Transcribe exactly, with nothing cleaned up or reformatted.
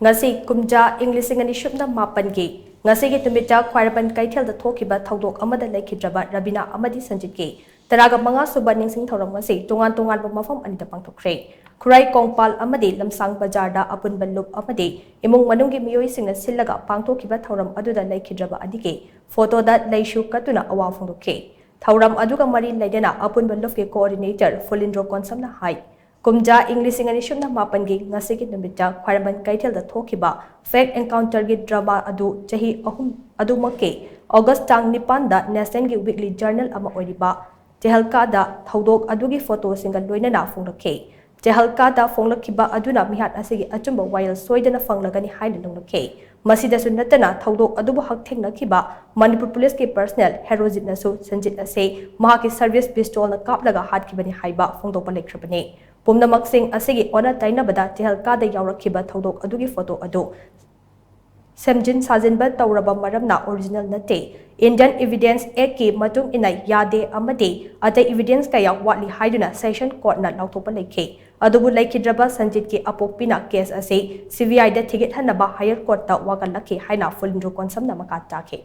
ꯉꯁꯤ ꯀꯨꯝꯖꯥ ꯏꯪ ꯂꯤꯁꯤꯡ ꯑꯅꯤ ꯁꯨꯞꯅ ꯃꯥꯄꯟꯒꯤ ꯉꯁꯤꯒꯤ ꯅꯨꯃꯤꯠꯇ ꯈ꯭ꯋꯥꯏꯔꯝꯕꯟ ꯀꯩꯊꯦꯜꯗ ꯊꯣꯛꯈꯤꯕ ꯊꯧꯗꯣꯛ ꯑꯃꯗ ꯂꯩꯈꯤꯗ꯭ꯔꯕ ꯔꯕꯤꯅꯥ ꯑꯃꯗꯤ ꯁꯟꯖꯤꯠꯀꯤ ꯇꯔꯥꯒ ꯃꯉꯥ ꯁꯨꯕ ꯅꯤꯡꯁꯤꯡ ꯊꯧꯔꯝ ꯑꯁꯤ ꯇꯣꯉꯥꯟ ꯇꯣꯉꯥꯟꯕ ꯃꯐꯝ ꯑꯅꯤꯗ ꯄꯥꯡꯊꯣꯛꯈ꯭ꯔꯦ꯫ ꯈꯨꯔꯥꯏ ꯀꯣꯡꯄꯥꯜ ꯑꯃꯗꯤ ꯂꯝꯁꯥꯡ ꯕꯖꯥꯔꯗ ꯑꯄꯨꯟꯕ ꯂꯨꯞ ꯑꯃꯗꯤ ꯏꯃꯨꯡ ꯃꯅꯨꯡꯒꯤ ꯃꯤꯑꯣꯏꯁꯤꯡꯅ ꯁꯤꯜꯂꯒ ꯄꯥꯡꯊꯣꯛꯈꯤꯕ ꯊꯧꯔꯝ ꯑꯗꯨꯗ ꯂꯩꯈꯤꯗ꯭ꯔꯕ ꯑꯅꯤꯒꯤ ꯐꯣꯇꯣꯗ ꯂꯩꯁꯨ ꯀꯠꯇꯨꯅ ꯑꯋꯥ ꯐꯣꯡꯗꯣꯛꯈꯤ꯫ ꯊꯧꯔꯝ ꯑꯗꯨꯒ ꯃꯔꯤ ꯂꯩꯅꯅ ꯑꯄꯨꯟꯕ ꯂꯨꯞꯀꯤ ꯀꯣꯑꯣꯔꯗꯤꯅꯦꯇꯔ ꯐꯨꯂꯤꯟꯗ꯭ꯔꯣ ꯀꯣꯟꯁꯝꯅ ꯍꯥꯏ, ꯀꯨꯝꯖꯥ ꯏꯪ ꯂꯤꯁꯤꯡ ꯑꯅꯤ ꯁꯨꯞꯅ ꯃꯥꯄꯟꯒꯤ ꯉꯁꯤꯒꯤ ꯅꯨꯃꯤꯠꯇ ꯈ꯭ꯋꯥꯏꯔꯝꯕꯟ ꯀꯩꯊꯦꯜꯗ ꯊꯣꯛꯈꯤꯕ ꯐꯦꯛ ꯑꯦꯟꯀꯥꯎꯟꯇꯔꯒꯤ ꯗ꯭ꯔꯃꯥ ꯑꯗꯨ ꯆꯍꯤ ꯑꯍꯨꯝ ꯑꯗꯨꯃꯛꯀꯤ ꯑꯣꯒꯁ ꯇꯥꯡ ꯅꯤꯄꯥꯟꯗ ꯅꯦꯁꯅꯦꯜꯒꯤ ꯋꯤꯛꯂꯤ ꯖꯔꯅꯦꯜ ꯑꯃ ꯑꯣꯏꯔꯤꯕ ꯆꯦꯍꯜꯀꯥꯗ ꯊꯧꯗꯣꯛ ꯑꯗꯨꯒꯤ ꯐꯣꯇꯣꯁꯤꯡꯒ ꯂꯣꯏꯅꯅ ꯐꯣꯡꯂꯛꯈꯤ꯫ ꯆꯦꯍꯜꯀꯥꯗ ꯐꯣꯡꯂꯛꯈꯤꯕ ꯑꯗꯨꯅ ꯃꯤꯍꯥꯠ ꯑꯁꯤꯒꯤ ꯑꯆꯨꯝꯕ ꯋꯥꯌꯦꯜ ꯁꯣꯏꯗꯅ ꯐꯪꯂꯒꯅꯤ ꯍꯥꯏꯅ ꯂꯧꯅꯈꯤ꯫ ꯃꯁꯤꯗꯁꯨ ꯅꯠꯇꯅ ꯊꯧꯗꯣꯛ ꯑꯗꯨꯕꯨ ꯍꯛꯊꯦꯡꯅꯈꯤꯕ ꯃꯅꯤꯄꯨꯔ ꯄꯨꯂꯤꯁꯀꯤ ꯄꯔꯁꯅꯦꯜ ꯍꯦꯔꯣꯖꯤꯠꯅꯁꯨ ꯁꯟꯖꯤꯠ ꯑꯁꯤ ꯃꯍꯥꯛꯀꯤ ꯁꯔꯚꯤꯁ ꯄꯤꯁꯇꯣꯜꯅ ꯀꯥꯞꯂꯒ ꯍꯥꯠꯈꯤꯕꯅꯤ ꯍꯥꯏꯕ ꯐꯣꯡꯗꯣꯛꯄ ꯂꯩꯈ꯭ꯔꯕꯅꯤ꯫ ꯄꯨꯝꯅꯃꯛꯁꯤꯡ ꯑꯁꯤꯒꯤ ꯑꯣꯟꯅ ꯇꯩꯅꯕꯗ ꯆꯦꯍꯜꯀꯥꯗ ꯌꯥꯎꯔꯛꯈꯤꯕ ꯊꯧꯗꯣꯛ ꯑꯗꯨꯒꯤ ꯐꯣꯇꯣ ꯑꯗꯨ ꯁꯦꯝꯖꯤꯟ ꯁꯥꯖꯤꯟꯕ ꯇꯧꯔꯕ ꯃꯔꯝꯅ ꯑꯣꯔꯤꯖꯤꯅꯦꯜ ꯅꯠꯇꯦ꯫ ꯏꯟꯗꯤꯌꯟ ꯏꯚꯤꯗꯦꯟꯁ ꯑꯦꯛꯀꯤ ꯃꯇꯨꯡ ꯏꯟꯅ ꯌꯥꯗꯦ ꯑꯃꯗꯤ ꯑꯇꯩ ꯏꯚꯤꯗꯦꯟꯁ ꯀꯌꯥ ꯋꯥꯠꯂꯤ ꯍꯥꯏꯗꯨꯅ ꯁꯦꯁꯟ ꯀꯣꯔꯠꯅ ꯂꯥꯎꯊꯣꯛꯄ ꯂꯩꯈꯤ꯫ ꯑꯗꯨꯕꯨ ꯂꯩꯈꯤꯗ꯭ꯔꯕ ꯁꯟꯖꯤꯠꯀꯤ ꯑꯄꯣꯛꯄꯤꯅ ꯀꯦꯁ ꯑꯁꯤ ꯁꯤ ꯕꯤ ꯑꯥꯏꯗ ꯊꯤꯒꯠꯍꯟꯅꯕ ꯍꯥꯌꯔ ꯀꯣꯔꯠꯇ ꯋꯥꯀꯠꯂꯛꯈꯤ ꯍꯥꯏꯅ ꯐꯨꯂꯤꯟꯗ꯭ꯔꯣ ꯀꯣꯟꯁꯝꯅ ꯃꯈꯥ ꯇꯥꯈꯤ꯫